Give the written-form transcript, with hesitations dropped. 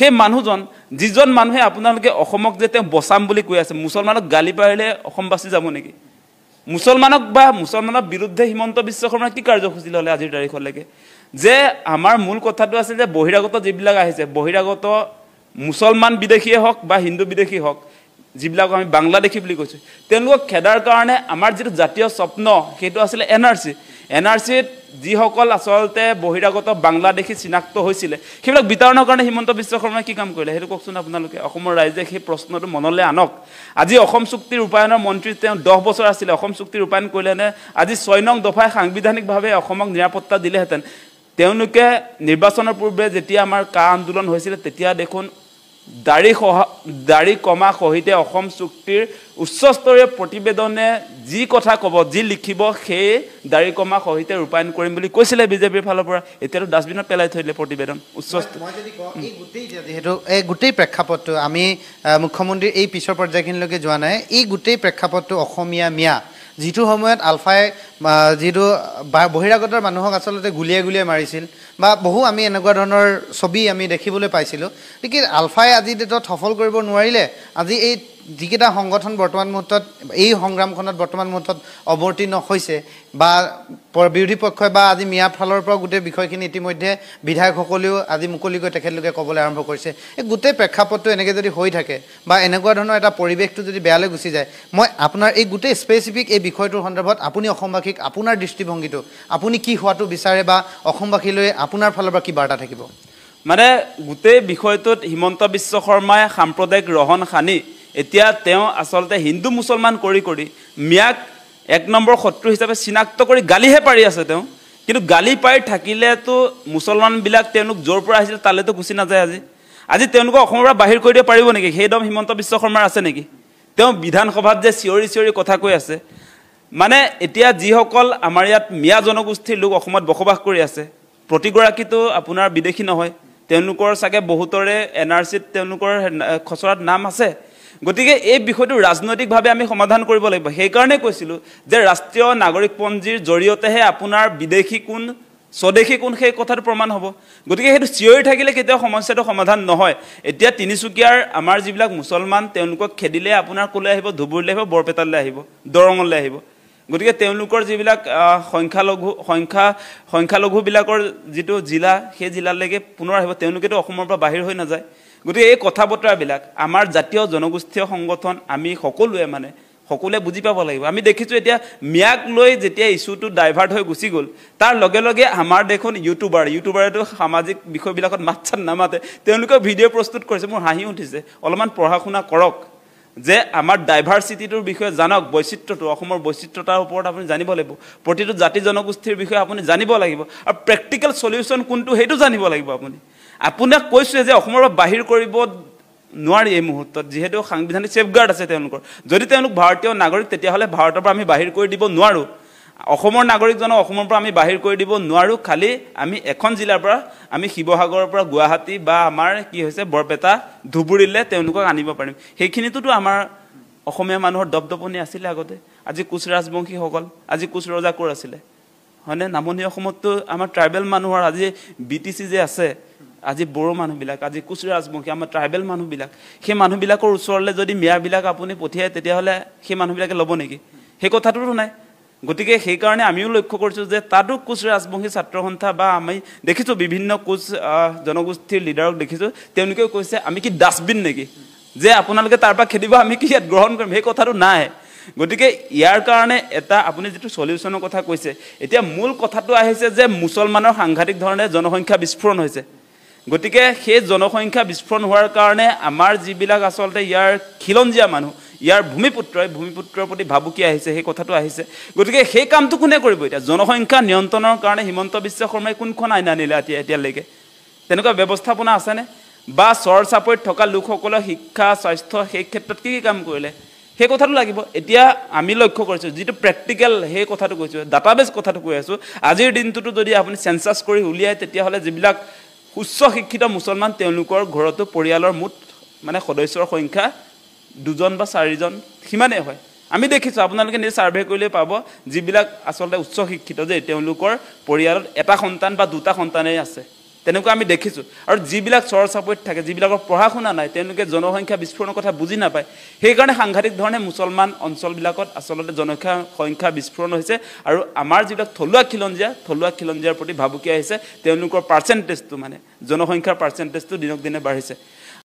সেই মানুহজন, যিজন মানুহে আপোনালোকে অসমক যে তেওঁ বচাম বুলি কৈ আছে, মুছলমানক গালি পাৰিলে অসম বাচি যাব নেকি? মুছলমানক বা মুছলমানৰ বিৰুদ্ধে হিমন্ত বিশ্ব শৰ্মাই কি কাৰ্যসূচী ল'লে আজিৰ তাৰিখলৈকে? যে আমাৰ মূল কথাটো আছিল যে বহিৰাগত যিবিলাক আহিছে, বহিৰাগত মুছলমান বিদেশীয়ে হওক বা হিন্দু বিদেশী হওক, যিবিলাক আমি বাংলাদেশী বুলি কৈছোঁ, তেওঁলোকক খেদাৰ কাৰণে আমাৰ যিটো জাতীয় স্বপ্ন সেইটো আছিলে N R C. N R চিত যিসকল আচলতে বহিৰাগত বাংলাদেশী চিনাক্ত হৈছিলে, সেইবিলাক বিতৰণৰ কাৰণে হিমন্ত বিশ্ব শৰ্মাই কি কাম কৰিলে সেইটো কওকচোন আপোনালোকে। অসমৰ ৰাইজে সেই প্ৰশ্নটো মনলৈ আনক। আজি অসম চুক্তি ৰূপায়ণৰ মন্ত্ৰী তেওঁ 10 বছৰ আছিলে, অসম চুক্তি ৰূপায়ণ কৰিলেনে? আজি 6 নং দফাই সাংবিধানিকভাৱে অসমক নিৰাপত্তা দিলেহেঁতেন। তেওঁলোকে নিৰ্বাচনৰ পূৰ্বে যেতিয়া আমাৰ কা আন্দোলন হৈছিলে, তেতিয়া দেখোন দাড়ি কমা সহিতে অসম চুক্তিৰ উচ্চস্তৰীয় প্ৰতিবেদনে যি কথা ক'ব, যি লিখিব, সেই দাড়ি কমা সহিতে ৰূপায়ণ কৰিম বুলি কৈছিলে বিজেপিৰ ফালৰ পৰা। এতিয়াতো ডাষ্টবিনত পেলাই থৈ দিলে প্ৰতিবেদন উচ্চ। মই যদি কওঁ, এই গোটেই যিহেতু এই গোটেই প্ৰেক্ষাপটটো আমি মুখ্যমন্ত্ৰীৰ এই পিছৰ পৰ্যায়খিনিলৈকে যোৱা নাই, এই গোটেই প্ৰেক্ষাপটটো অসমীয়া মিয়া যিটো সময়ত আলফাই যিটো বহিৰাগতৰ মানুহক আচলতে গুলিয়াই গুলিয়াই মাৰিছিল বা বহু আমি এনেকুৱা ধৰণৰ ছবি আমি দেখিবলৈ পাইছিলোঁ। গতিকে আলফাই আজি ডেটত সফল কৰিব নোৱাৰিলে, আজি এই যিকেইটা সংগঠন বৰ্তমান মুহূৰ্তত এই সংগ্ৰামখনত বৰ্তমান মুহূৰ্তত অৱতীৰ্ণ হৈছে বা বিৰোধী পক্ষই বা আজি মিয়াৰ ফালৰ পৰা গোটেই বিষয়খিনি ইতিমধ্যে বিধায়কসকলেও আজি মুকলিকৈ তেখেতলোকে ক'বলৈ আৰম্ভ কৰিছে। এই গোটেই প্ৰেক্ষাপটটো এনেকৈ যদি হৈ থাকে বা এনেকুৱা ধৰণৰ এটা পৰিৱেশটো যদি বেয়ালৈ গুচি যায়, মই আপোনাৰ এই গোটেই স্পেচিফিক এই বিষয়টোৰ সন্দৰ্ভত আপুনি অসমবাসীক আপোনাৰ দৃষ্টিভংগীটো, আপুনি কি হোৱাটো বিচাৰে বা অসমবাসীলৈ আপোনাৰ ফালৰ পৰা কি বাৰ্তা থাকিব? মানে গোটেই বিষয়টোত হিমন্ত বিশ্ব শৰ্মাই সাম্প্ৰদায়িক ৰহণ সানি এতিয়া তেওঁ আচলতে হিন্দু মুছলমান কৰি কৰি মিয়াক 1 নম্বৰ শত্ৰু হিচাপে চিনাক্ত কৰি গালিহে পাৰি আছে তেওঁ। কিন্তু গালি পাৰি থাকিলেতো মুছলমানবিলাক তেওঁলোক য'ৰ পৰা আহিছিল তালৈতো গুচি নাযায়। আজি তেওঁলোকক অসমৰ পৰা বাহিৰ কৰি দিব পাৰিব নেকি? সেই দম হিমন্ত বিশ্ব শৰ্মাৰ আছে নেকি? তেওঁ বিধানসভাত যে চিঞৰি চিঞৰি কথা কৈ আছে, মানে এতিয়া যিসকল আমাৰ ইয়াত মিয়া জনগোষ্ঠীৰ লোক অসমত বসবাস কৰি আছে, প্ৰতিগৰাকীতো আপোনাৰ বিদেশী নহয়, তেওঁলোকৰ চাগে বহুতৰে এন আৰ চিত তেওঁলোকৰ খচৰাত নাম আছে। গতিকে এই বিষয়টো ৰাজনৈতিকভাৱে আমি সমাধান কৰিব লাগিব। সেইকাৰণে কৈছিলোঁ যে ৰাষ্ট্ৰীয় নাগৰিকপঞ্জীৰ জৰিয়তেহে আপোনাৰ বিদেশী কোন, স্বদেশী কোন সেই কথাটো প্ৰমাণ হ'ব। গতিকে সেইটো চিঞৰি থাকিলে কেতিয়াও সমস্যাটো সমাধান নহয়। এতিয়া তিনিচুকীয়াৰ আমাৰ যিবিলাক মুছলমান, তেওঁলোকক খেদিলে আপোনাৰ ক'লৈ আহিব? ধুবুৰীলৈ আহিব, বৰপেটালৈ আহিব, দৰঙলৈ আহিব। গতিকে তেওঁলোকৰ যিবিলাক সংখ্যালঘুবিলাকৰ যিটো জিলা, সেই জিলালৈকে পুনৰ আহিব, তেওঁলোকেতো অসমৰ পৰা বাহিৰ হৈ নাযায়। গতিকে এই কথা বতৰাবিলাক আমাৰ জাতীয় জনগোষ্ঠীয় সংগঠন আমি সকলোৱে মানে সকলোৱে বুজি পাব লাগিব। আমি দেখিছোঁ এতিয়া মিয়াক লৈ যেতিয়া ইছ্যুটো ডাইভাৰ্ট হৈ গুচি গ'ল, তাৰ লগে লগে আমাৰ দেখোন ইউটিউবাৰেতো সামাজিক বিষয়বিলাকত মাত চাত নামাতে, তেওঁলোকেও ভিডিঅ' প্ৰস্তুত কৰিছে। মোৰ হাঁহি উঠিছে। অলপমান পঢ়া শুনা কৰক, যে আমাৰ ডাইভাৰ্চিটিটোৰ বিষয়ে জানক, বৈচিত্ৰ্যটো, অসমৰ বৈচিত্ৰতাৰ ওপৰত আপুনি জানিব লাগিব, প্ৰতিটো জাতি জনগোষ্ঠীৰ বিষয়ে আপুনি জানিব লাগিব, আৰু প্ৰেক্টিকেল চলিউশ্যন কোনটো সেইটো জানিব লাগিব। আপোনাক কৈছোঁৱে যে অসমৰ পৰা বাহিৰ কৰিব নোৱাৰি এই মুহূৰ্তত, যিহেতু সাংবিধানিক ছেফগাৰ্ড আছে তেওঁলোকৰ। যদি তেওঁলোক ভাৰতীয় নাগৰিক, তেতিয়াহ'লে ভাৰতৰ পৰা আমি বাহিৰ কৰি দিব নোৱাৰোঁ। অসমৰ নাগৰিকজনক অসমৰ পৰা আমি বাহিৰ কৰি দিব নোৱাৰোঁ। খালি আমি এখন জিলাৰ পৰা, আমি শিৱসাগৰৰ পৰা গুৱাহাটী বা আমাৰ কি হৈছে বৰপেটা, ধুবুৰীলৈ তেওঁলোকক আনিব পাৰিম। সেইখিনিতোতো আমাৰ অসমীয়া মানুহৰ দপদপনি আছিলে আগতে। আজি কোচ ৰাজবংশীসকল, আজি কোচ ৰজা ক'ৰ আছিলে, হয়নে? নামনি অসমততো আমাৰ ট্ৰাইবেল মানুহৰ আজি বি টি চি যে আছে, আজি বড়ো মানুহবিলাক, আজি কোচ ৰাজবংশী আমাৰ ট্ৰাইবেল মানুহবিলাক, সেই মানুহবিলাকৰ ওচৰলৈ যদি মিয়াবিলাক আপুনি পঠিয়ায়, তেতিয়াহ'লে সেই মানুহবিলাকে ল'ব নেকি? সেই কথাটোতো নাই। গতিকে সেইকাৰণে আমিও লক্ষ্য কৰিছোঁ যে তাতো কোচ ৰাজবংশী ছাত্ৰ সন্থা বা আমি দেখিছোঁ বিভিন্ন কোচ জনগোষ্ঠীৰ লিডাৰক দেখিছোঁ, তেওঁলোকেও কৈছে আমি কি ডাষ্টবিন নেকি যে আপোনালোকে তাৰ পৰা খেদিব, আমি কি ইয়াত গ্ৰহণ কৰিম? সেই কথাটো নাই। গতিকে ইয়াৰ কাৰণে এটা আপুনি যিটো চলিউশ্যনৰ কথা কৈছে, এতিয়া মূল কথাটো আহিছে যে মুছলমানৰ সাংঘাতিক ধৰণে জনসংখ্যা বিস্ফোৰণ হৈছে। গতিকে সেই জনসংখ্যা বিস্ফোৰণ হোৱাৰ কাৰণে আমাৰ যিবিলাক আচলতে ইয়াৰ খিলঞ্জীয়া মানুহ, ইয়াৰ ভূমিপুত্ৰই, ভূমিপুত্ৰৰ প্ৰতি ভাবুকি আহিছে, সেই কথাটো আহিছে। গতিকে সেই কামটো কোনে কৰিব এতিয়া? জনসংখ্যা নিয়ন্ত্ৰণৰ কাৰণে হিমন্ত বিশ্ব শৰ্মাই কোনখন আইন আনিলে এতিয়ালৈকে? তেনেকুৱা ব্যৱস্থাপনা আছেনে? বা চৰ চাপৰিত থকা লোকসকলৰ শিক্ষা, স্বাস্থ্য সেই ক্ষেত্ৰত কি কি কাম কৰিলে, সেই কথাটো লাগিব। এতিয়া আমি লক্ষ্য কৰিছোঁ যিটো প্ৰেক্টিকেল সেই কথাটো কৈছোঁ, ডাটাবেছ কথাটো কৈ আছোঁ। আজিৰ দিনটোতো যদি আপুনি চেঞ্চাছ কৰি উলিয়ায়, তেতিয়াহ'লে যিবিলাক উচ্চ শিক্ষিত মুছলমান, তেওঁলোকৰ ঘৰতো পৰিয়ালৰ মুঠ মানে সদস্যৰ সংখ্যা 2জন বা 4জন সিমানেই হয়। আমি দেখিছোঁ, আপোনালোকে নিজে ছাৰ্ভে কৰিলে পাব, যিবিলাক আচলতে উচ্চ শিক্ষিত যে তেওঁলোকৰ পৰিয়ালত এটা সন্তান বা দুটা সন্তানেই আছে। তেনেকুৱা আমি দেখিছোঁ। আৰু যিবিলাক চৰ চাপৰিত থাকে, যিবিলাকৰ পঢ়া শুনা নাই, তেওঁলোকে জনসংখ্যা বিস্ফোৰণৰ কথা বুজি নাপায়। সেইকাৰণে সাংঘাতিক ধৰণে মুছলমান অঞ্চলবিলাকত আচলতে জনসংখ্যা সংখ্যা বিস্ফোৰণ হৈছে আৰু আমাৰ যিবিলাক থলুৱা খিলঞ্জীয়া, থলুৱা খিলঞ্জীয়াৰ প্ৰতি ভাবুকি আহিছে। তেওঁলোকৰ পাৰ্চেণ্টেজটো, মানে জনসংখ্যাৰ পাৰ্চেণ্টেজটো দিনক দিনে বাঢ়িছে।